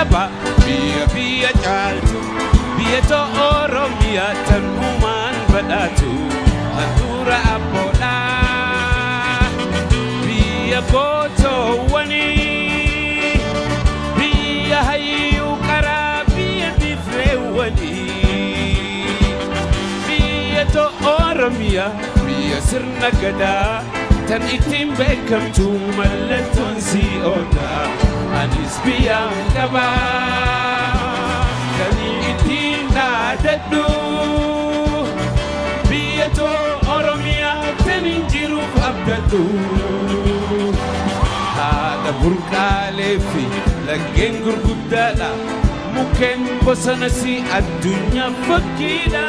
qaba biyya biyya caaltu biyya too Oromiyaa tan uumaan badhaatu handhuura abboodhaa biyya gootoowwanii biyya hayyuu qaraa biyya biifleewwanii biyya too Oromiyaa biyya sirna gadaa tan ittiin beekamtu mallattoon si'oodha anis biyyaan qaba kan ittiin dhaadadhu biyya too Oromiyaa tan hin jiruuf abdadhu haadha burqaalee fi laggeen gurguddaadha mukkeen bosonas addunyaa fakkiidha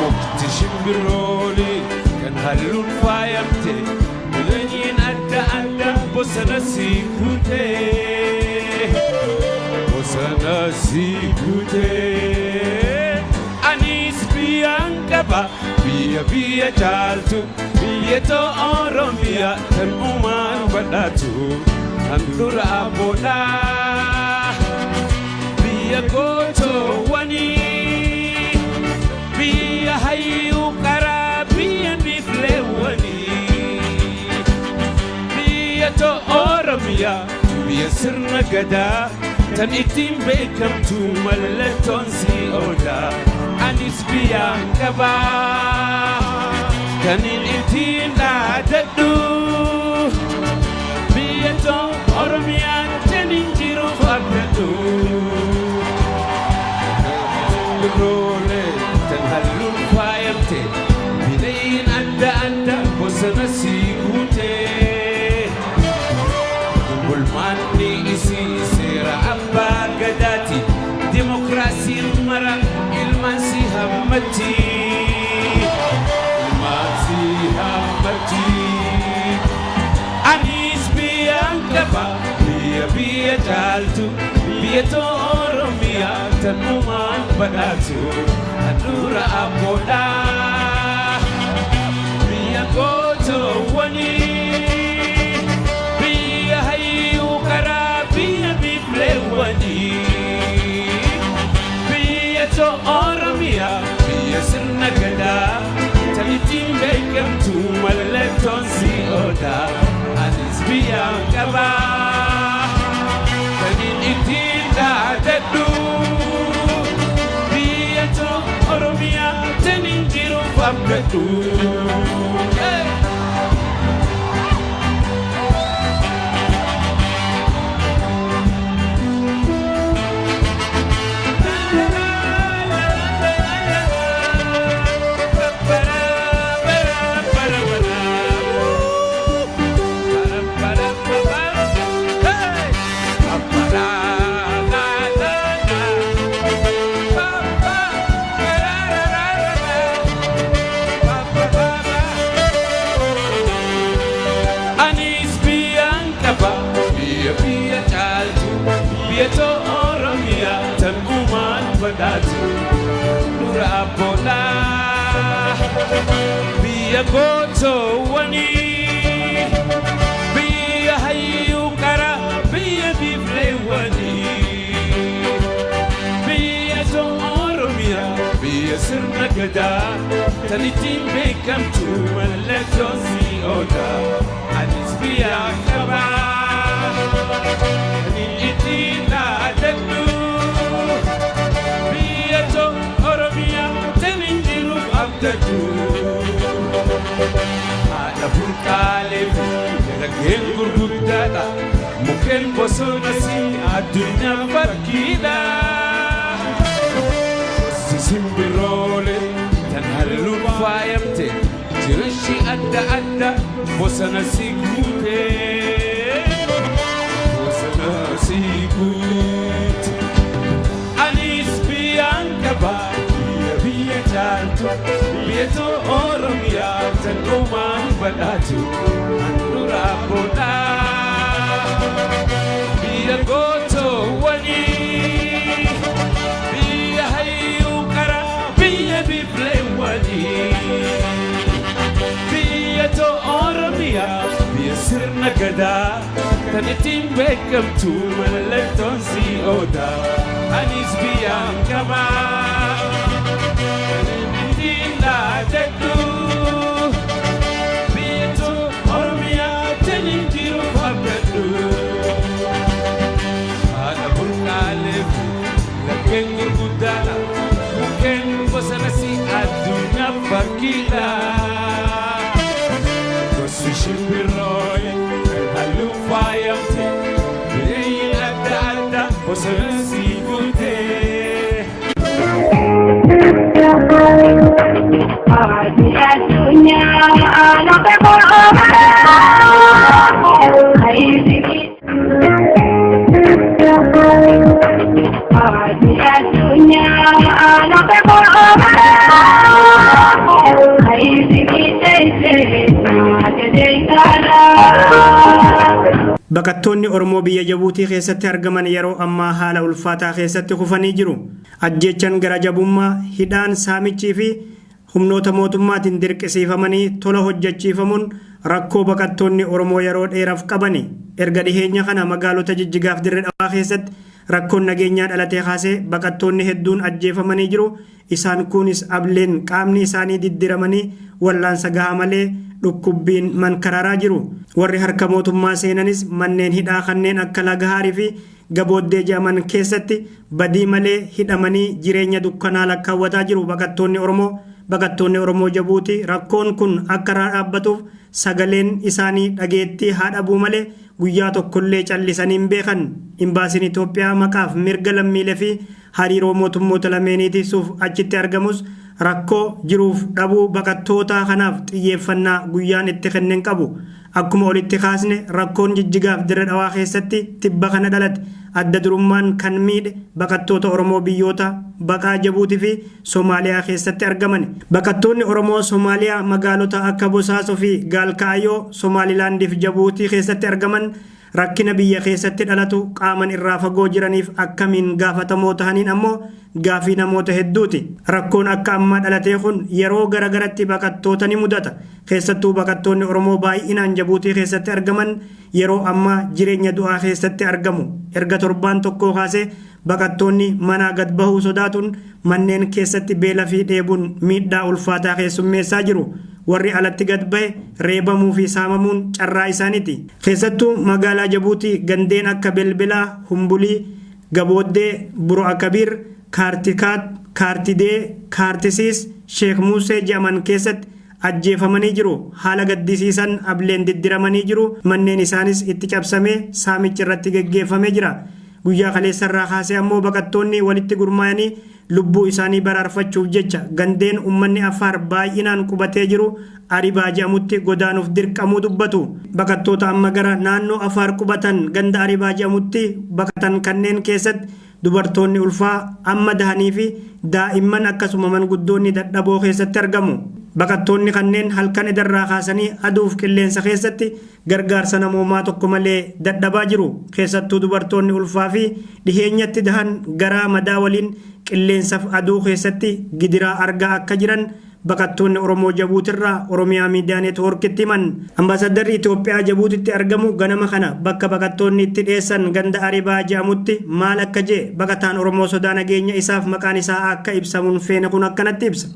mukti shimbiroolee kan halluun faayamte midhaaniin adda addaa bosona si guutee bosona si guutee anis biyyaan qaba biyya biyya caaltu biyya too Oromiyaa tan uumaan badhaatu handhuura abboodhaa biyya gootoowwanii biyya hayyuu qaraa biyya biifleewwanii biyya too Oromiyaa biyya sirna gadaa tan ittiin beekamtu mallattoon si'oodha anis biyyaan qaba kanin ittiin dhaadadhu biyya too Oromiyaa tan hin jiruuf abdadhu Biroolee tan halluun faayamte midhayin adda addaa bosona si guutee bulmaanni isii seera abbaa gadaati dimokiraasiin mara ilmaan si hammatti ilmaan si hammatti anis biyyaan qaba biyya biyya caaltu biyya too Oromiyaa tan uumaan badhaatu handhuura abboodhaa biyya gootoowwanii biyya hayyuu qaraa biyya biifleewwanii biyya too Oromiyaa biyya sirna gadaa tan ittiin beekamtu mallattoon si'oodha anis biyyaan qaba kanin ittiin dhaadadhu biyya too Oromiyaa tan hin jiruuf abdadhu. Hey! Anis biyyaan qaba biyya biyya caaltu biyya too Oromiyaa tan uumaan badhaatu dura abboodhaa biyya gootoowwanii biyya hayyuu qaraa biyya biifleewwanii biyya too Oromiyaa biyya sirna gadaa tan ittiin beekamtu mallattoon si'oodha anis biyyaan qaba kanin ittiin dhaadadhu biyya too Oromiyaa tan hin jiruuf abdadhu haadha burqaalee fi laggeen gurguddaadha mukkeen bosonas addunyaa fakkiidha gosti simbiroolee tan halluun faayamte jireenyi adda adda bosona si guutee bosona si guute anis biyyaan qaba biyya biyya caaltu biyya too Oromiyaa tan uumaan badhaatu handhuura abboodhaa biyya gootoowwanii biyya hayyuu qaraa biyya biifleewwanii biyya too Oromiyaa biyya sirna gadaa Kan ittiin beekamtu mallattoon si odaa anis biyyaan qabaa. Kan ittiin dhaadadhu biyya Oromiyaa taniin jiru abdadhu. Haadha burqaalee fi laggeen gurguddaadha mukkeen bosona si addunyaa fakkiidha. Gosi shimbirrooye kan halluu faayamte bineeyyiin adda addaa bosona si guutee. Baqattoonni Oromoo biyya Jabuutii keessatti argaman yeroo ammaa haala ulfaataa keessatti kufanii jiru. Ajjeechaan gara jabummaa, hidhaan, saamichii fi humnoota mootummaatiin dirqisiifamanii tola hojjechiifamuun rakkoo baqattoonni Oromoo yeroo dheeraaf qabani. Erga dhiheenya kana magaalota Jijjigaaf Dirree Dhawaa keessatti rakkoon nageenyaa dhalatee kaasee baqattoonni hedduun ajjeefamanii jiru. Isaan kunis ableen qaamni isaanii diddiramanii wallaansa gahaa malee dhukkubbiin mankararaa jiru. Warri harka mootummaa seenanis manneen hidhaa kanneen akka Lagahaarii fi Gabooddee jedhaman keessatti badii malee hidhamanii jireenya dukkanaa lakkaawwataa jiru baqattoonni Oromoo. Baqattoonni Oromoo Jabuutii rakkoon kun akka irraa dhaabbatuuf sagaleen isaanii dhageettii haa dhabuu malee guyyaa tokkollee callisanii hin beekan. Imbaasiin Itoophiyaa maqaaf mirga lammiilee fi hariiroo mootummoota lameenii tiksuuf achitti argamus rakkoo jiruuf dhabuu baqattootaa kanaaf xiyyeeffannaa guyyaan itti kenne hin qabu. Akkuma olitti kaasne rakkoon Jijjigaaf Dirre Dhawaa keessatti tibba kana dhalate adda durummaan kan miidhe baqattoota Oromoo biyyoota baqaa Jabuutii fi Somaaliyaa keessatti argamani. Baqattoonni Oromoo Somaaliyaa magaalota akka Bosaaso fi Gaalka'ayoo Somaalilaandiif Jabuutii keessatti argaman rakkina biyya keessatti dhalatu qaaman irraa fagoo jiraniif akkamiin gaafatamoo tahaniin ammoo gaafii namoota hedduuti. Rakkoon akka ammaa dhalatee kun yeroo gara garatti baqattoota ni mudata. Keessattuu baqattoonni Oromoo baay'inaan Jabuutii keessatti argaman yeroo ammaa jireenya du'aa keessatti argamu. Erga torbaan tokkoo kaasee baqattoonni manaa gad bahuu sodaatuun manneen keessatti beela fi dheebuun miidhaa ulfaataa keessummeessaa jiru. Warri alatti gad bahe reebamuu fi saamamuun carraa isaaniiti. Keessattuu magaalaa Jabuutii gandeen akka Belbelaa, Humbulii, Gabooddee, Buru'a Kabiir, Kaartikaat, Kaartidee, Kaartisiis, Sheek Muusee jedhaman keessatti ajjeefamanii jiru. Haala gaddisiisan ableen diddiramanii jiru. Manneen isaanis itti cabsamee saamichi irratti geggeeffamee jira. Guyyaa kaleessa irraa kaasee ammoo baqattoonni walitti gurmaayanii lubbuu isaanii baraarfachuuf jecha gandeen ummanni Affaar baay'inaan qubatee jiru Aribaa jedhamutti godaanuuf dirqamuu dubbatu. Baqattoota amma gara naannoo Afaar qubatan ganda Aribaa jedhamutti baqatan kanneen keessatti dubartoonni ulfaa amma dahanii fi daa'imman akkasuma manguddoonni dadhaboo keessatti argamu. Baqattoonni kanneen halkan edarraa kaasanii aduuf qilleensa keessatti gargaarsa namoomaa tokko malee dadhabaa jiru. Keessattuu dubartoonni ulfaa fi dhiheenyatti dahan garaa madaa waliin qilleensaf aduu keessatti gidiraa argaa akka jiran baqattoonni Oromoo Jabuutirraa Oromiyaa Miidiyaa Neetwoorkitti himan. Ambaasaddarri Itoophiyaa Jabuutitti argamu ganama kana bakka baqattoonni itti dheessan ganda Aribaa jedhamutti maal akka jee baqataan Oromoo sodaa nageenya isaaf maqaan isaa akka ibsamuun feene kun akkanatti ibsa.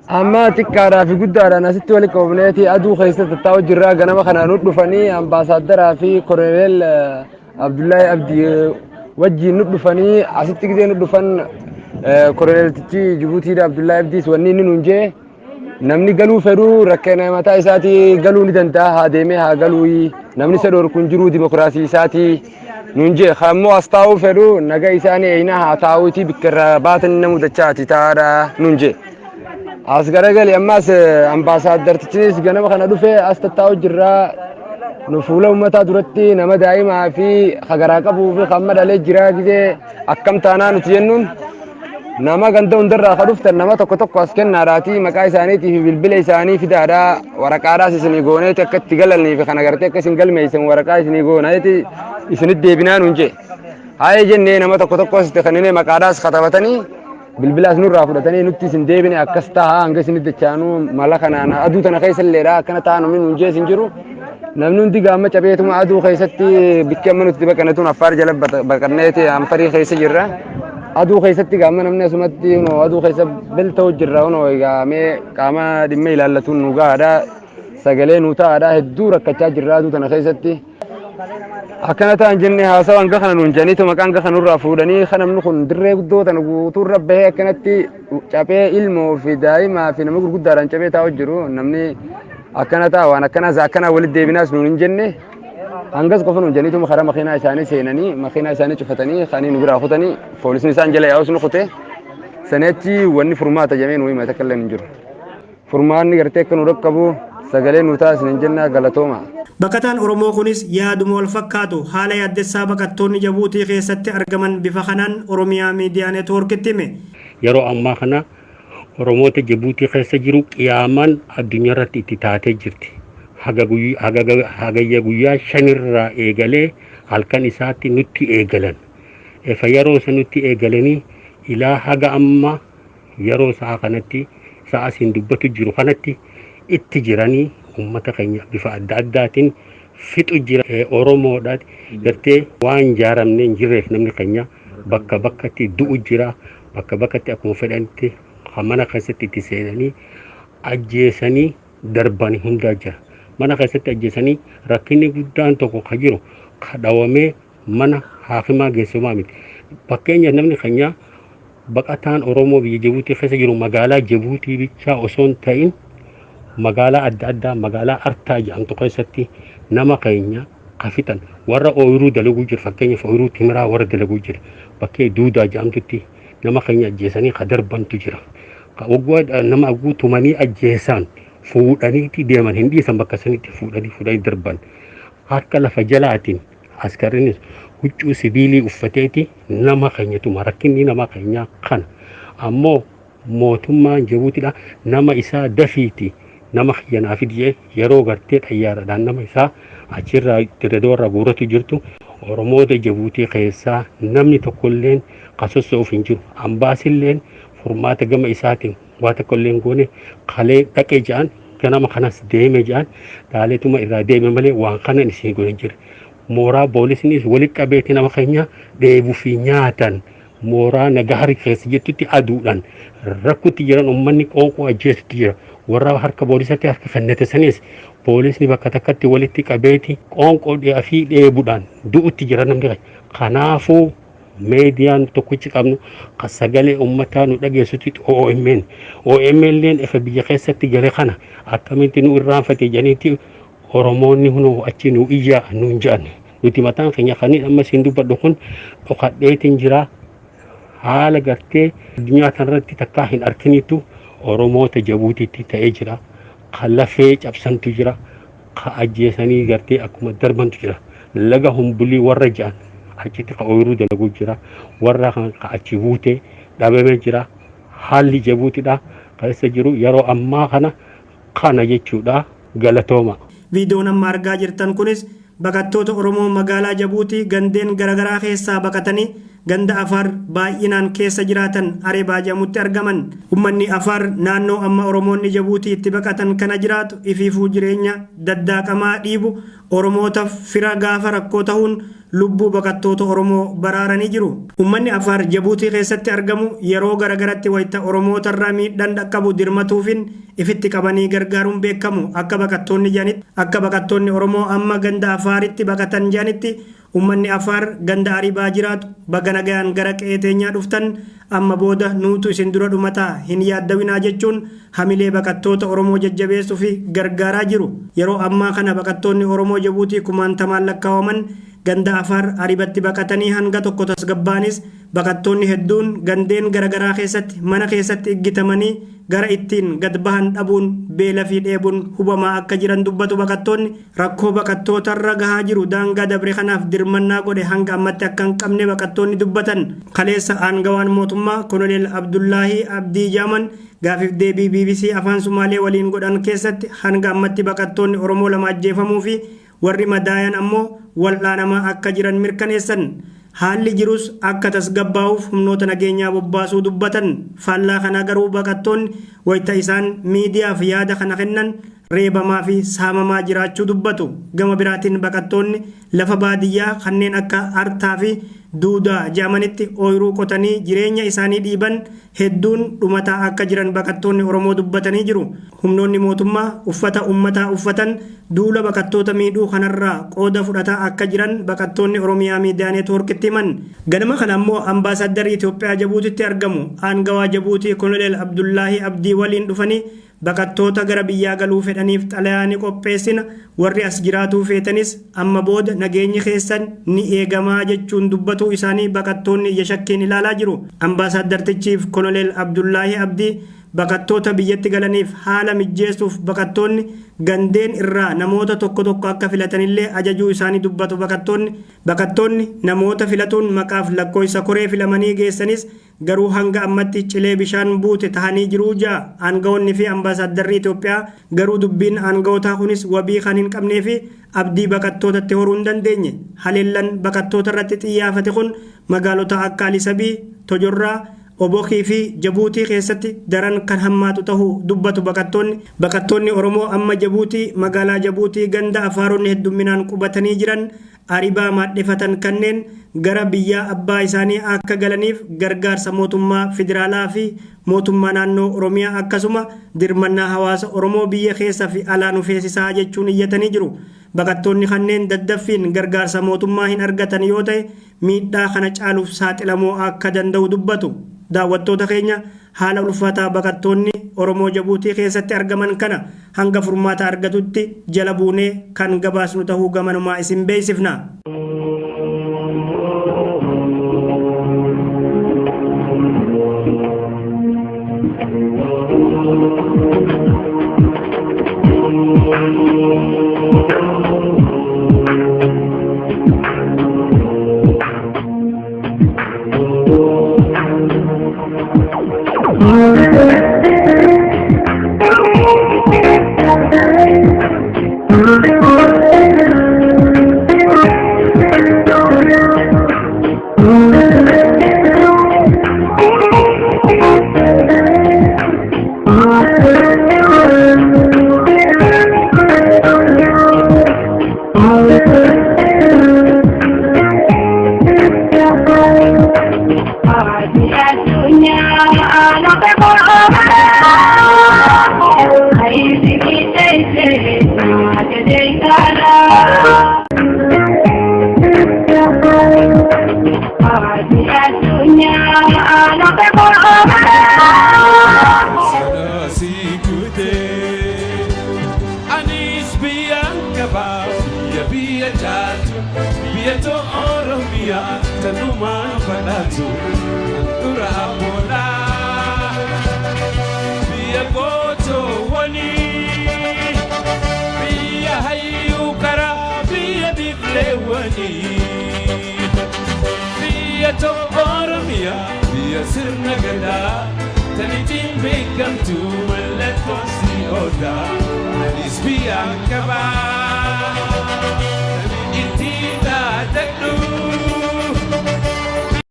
Amma xiqqaadhaa fi guddaadhaan asitti walitti qabamneeti aduu keessa tattaa'u jirra. Ganama kana nu dhufanii ambaasaaddaraa fi koloneel Abdullaahi Abdii wajjin nu dhufanii asitti gisee nu dhufan koloneeltichi Jibuutiidha Abdullaahi Abdiis wanni inni nuun jee namni galuu fedhu rakkina mataa isaatii galuu ni danda'a haa deemee haa galuu namni isa dhorku hin jiru dimokiraasii isaatii nuun jee ammoo as taa'uu fedhu naga isaanii eeyinaa haa taa'uutii bikka irraa baatan nama mudachaati taa'aadha nuun jee. As garagali ammas ambaasaaddartichis ganama kana dhufe as tattaa'u jirra. Nu fuula uummataa duratti nama daa'imaa fi hagaraa qabuu fi hamma dhalee jira gisee akkam taanaa nuti jennuun nama ganda hundarraa ka dhuftan nama tokko tokko as kennaadhaati maqaa isaaniitii fi bilbila isaanii fidaadhaa waraqaadhaas isinii gooneeti akka itti galanii fi kana gartee akka isin galmeessan waraqaa isinii gooneeti isinitti deebinaa nuun jee. Haayee jennee nama tokko tokko as itti kennine maqaadhaas katabatanii bilbilaas nurraa fudhatanii nutti isin deebine akkas ta'a hanga isinitti dachaanuu mala kanaan aduu tana keessa illeedha akkana ta'a namni nuun jee isin jiru. Namni hundi gaama cabeetuma aduu keessatti bikki amma nuti baqanne tun Affaar jala baqanneeti Anfarii keessa jirra. Aduu keessatti gaama namni asumatti aduu keessa belta'u jirra. Egaa mee qaama dhimma ilaallatuun nu gahaadha. Sagalee nu ta'aadha. Hedduu rakkachaa jirra aduu tana keessatti. Akkana ta'an jennee haasawa hanga kana nuun jedhaniitu maqaa hanga kanurraa fuudhanii kan namni kun dirree guddoo tana guutuurra bahee akkanatti caphee ilmoo fi daa'imaa fi nama gurguddaadhaan caphee taa'u jiru. Namni akkana ta'a waan akkanaas akkanaa walitti deebinaas nuun hin jenne, hangas qofa nuun jedhaniitu karaa makiinaa isaanii seenanii, makiinaa isaanii cufatanii kanii nu biraa kutanii, poolisni isaan jala yaa'us nu kute. Sanii achi wanni furmaata jedhamee nu himate akka illee hin jiru. Furmaanni gartee akka nu dhaqqabu sagalee nu taasisan hin jennaa, galatooma. Baqataan Oromoo kunis yaaduma wal fakkaatu haala yaaddessaa baqattoonni Jabuutii keessatti argaman bifa kanaan Oromiyaa Miidiyaa Neetwoorkitti hime. Yeroo ammaa kana Oromoota Jabuutii keessa jiru qiyaamaan addunyaa irratti itti taatee jirti. Hagayya guyyaa 5rraa eegalee halkan isaatti nutti eegalan. Efa yeroo isa nutti eegalanii ilaa haga amma yeroo sa'a kanatti, sa'a siin dubbatu jiru kanatti itti jiranii, uummata keenya bifa adda addaatiin fixu jira. Oromoodha gartee waan jaaramne hin jirreef namni keenya bakka bakkatti du'u jira. Bakka bakkatti akkuma fedhanitti mana keessatti itti seenanii ajjeesanii darbanii hundaa jira. Mana keessatti ajjeesanii, rakkinni guddaan tokko ka jiru kadhawamee mana haakimaa geessumaa miti. Fakkeenya namni keenya baqataan Oromoo biyya Jabuutii keessa jiru magaalaa Jabuutii bichaa osoo hin ta'in magaalaa adda addaa, magaalaa Artaa jedhamtu keessatti nama keenya ka fixan warra ooyiruu dalaguu jiru. Fakkeenyaaf ooyiruu timiraa warra dalaguu jira, bakkee Duudaa jedhamtutti nama keenya ajjeesanii ka darbantu jira. Ka waggaa nama guutumanii ajjeesaan fuudhaniiti deeman hin dhiisan, bakka sanitti fuudhanii fuudhanii darban. Harka lafa jalaatiin askarrinis huccuu sibiilii uffateeti nama keenyatuma. Rakkinni nama keenyaa kana. Ammoo mootummaan Jabuutidha nama isaa dafiiti nama kiyyanaa fidiyee yeroo gartee xayyaaradhaan nama isaa achirraa Dirredawarraa guuratu jirtu. Oromoota Jabuutii keessaa namni tokkolleen ka sossoo'uuf hin jiru. Ambaasilleen furmaata gama isaatiin waa tokkolleen goone. Kalee dhaqee ja'an, ganama kanas deeme ja'an, dhaaleetuma irraa deeme malee waan kanan isin godhe jira. Mooraa poolisnis walitti qabeeti nama keenya dheebuu fi nyaatan mooraa Nagaari keessa jettutti aduudhaan rakkutti jiran, uummanni qoonqoo ajjeesutti jira. Warra harka poolisatti harka kennate sanis poolisni bakka takkatti walitti qabeeti qoonqoo fi dheebuudhaan du'utti jira namni. Kanaafuu meediyaan tokkichi qabnu kan sagalee uummataa nu dhageessutti OMN. OMN illeen efa biyya keessatti gale kana akkamitti nu irraanfate jedhaniiti Oromoonni hunoo achi nu iyyaa nuun jedhan. Nuti mataan keenya kan amma siin dubbadhu kun dhokadheetiin jira. Haala gartee addunyaa kanarratti takkaa hin arkinitu Oromoota Jabuutiitti ta'ee jira. Kan lafee cabsantu jira. Ka ajjeesanii gartee akkuma darbantu jira. Laga Humbulii warra jedhan achitti ka ooyiruu dalaguu jira. Warra ka achi buutee dhabamee jira. Haalli Jabuutidha keessa jiru yeroo ammaa kana kana jechuudha, galatooma. Viidiyoon amma argaa jirtan kunis baqattoota Oromoo magaalaa Jabuutii gandeen garaagaraa keessaa baqatanii ganda Afaar baay'inaan keessa jiraatan Areebaa jedhamutti argaman. Uummanni Afaar naannoo amma Oromoonni Jabuutii itti baqatan kana jiraatu ifiifuu jireenya daddaaqamaa dhiibu Oromootaaf fira gaafa rakkoo ta'uun lubbuu baqattoota Oromoo baraaranii jiru. Uummanni Afaar Jabuutii keessatti argamu yeroo garagaratti wayita Oromootarra miidhaan dhaqqabu dirmatuufin ifitti qabanii gargaaruun beekamu. Akka baqattoonni jedhanitti, akka baqattoonni Oromoo amma ganda Afaaritti baqatan jedhanitti, uummanni Afaar ganda Aribaa jiraatu baga nagayaan gara qe'ee teenyaa dhuftan, amma booda nuutu isin dura dhumataa, hin yaaddawinaa jechuun hamilee baqattoota Oromoo jajjabeessuu fi gargaaraa jiru. Yeroo ammaa kana baqattoonni Oromoo Jabuutii kumaantamaan lakkaawaman ganda Afaar Aribatti baqatanii hanga tokko tasgabbaanis, baqattoonni hedduun gandeen garagaraa keessatti mana keessatti iggitamanii gara ittiin gad bahan dhabuun beela fi dheebuun hubamaa akka jiran dubbatu baqattoonni. Rakkoo baqattootarra gahaa jiru daangaa dabre kanaaf dirmannaa godhe hanga ammatti akka hin qabne baqattoonni dubbatan. Kaleessa aangawaan mootummaa Koloneel Abdullaahii Abdii Jaaman gaafiif deebii BBC Afaan Sumaalee waliin godhan keessatti hanga ammatti baqattoonni Oromoo lama ajjeefamuu fi warri madaayan ammoo wal'aanamaa akka jiran mirkaneessan. Haalli jirus akka tasgabbaa'uuf humnoota nageenyaa bobbaasuu dubbatan. Faallaa kanaa garuu baqattoonni wayita isaan miidiyaaf yaada kana kennan reebamaa fi saamamaa jiraachuu dubbatu. Gama biraatiin baqattoonni lafa baadiyyaa kanneen akka Artaa fi Duudaa jedhamanitti ooyiruu qotanii jireenya isaanii dhiiban hedduun dhumataa akka jiran baqattoonni Oromoo dubbatanii jiru. Humnoonni mootummaa uffata uummataa uffatan duula baqattoota miidhuu kanarraa qooda fudhataa akka jiran baqattoonni Oromiyaa Miidiyaa Neetwoorkitti himan. Ganama kana ammoo ambaasaaddarri Itoophiyaa Jabuutitti argamu aangawaa Jabuutii Koloneel Abdullaahi Abdii waliin dhufanii baqattoota gara biyyaa galuu fedhaniif xalayaa ni qopheessina, warri as jiraatuu feetanis amma booda nageenyi keessan ni eegamaa jechuun dubbatuu isaanii baqattoonni ija shakkiin ilaalaa jiru. Ambaasaaddartichiif Koloneel Abdullaahi Abdii baqattoota biyyatti galaniif haala mijjeessuuf baqattoonni gandeen irraa namoota tokko tokko akka filatanillee ajajuu isaanii dubbatu baqattoonni. Baqattoonni namoota filatuun maqaaf lakkoofsa koree filamanii geessanis garuu hanga ammatti cilee bishaan buute tahanii jiruu ja'a aangawoonni fi ambaasaaddarri Itoophiyaa. Garuu dubbiin aangawootaa kunis wabii kan hin qabnee fi abdii baqattootatti horuu hin dandeenye. Haleellan baqattoota irratti xiyyaafate kun magaalota akka Alisabii, Tojorraa, Obokii fi Jabuutii keessatti daran kan hammaatu ta'uu dubbatu baqattoonni. Baqattoonni Oromoo amma Jabuutii, magaalaa Jabuutii ganda Afaaronni heddumminaan qubatanii jiran Aribaa maadhefatan kanneen gara biyyaa abbaa isaanii akka galaniif gargaarsa mootummaa federaalaa fi mootummaa naannoo Oromiyaa akkasuma dirmannaa hawaasa Oromoo biyya keessa fi alaa nu feesisaa jechuun iyyatanii jiru. Baqattoonni kanneen daddaffiin gargaarsa mootummaa hin argatan yoo ta'e miidhaa kana caaluuf saaxilamuu akka danda'u dubbatu. Daawwattoota keenya, haala ulfaataa baqattoonni Oromoo Jabuutii keessatti argaman kana hanga furmaata argatutti jala buunee kan gabaasnu tahuu gamanumaa isin beeksifna. Anis biyyaan qabaa, biyya biyya jaatu, biyya too Oromiyaa tanumaan badhaatu dura abboolaa, biyya gootoowwanii, biyya hayyuu karaa, biyya biifleewwanii, biyya too Oromiyaa, biyya sirna gadaa tanitiin beekamtu mallattoon si odaa. Anis biyyaan qabaa.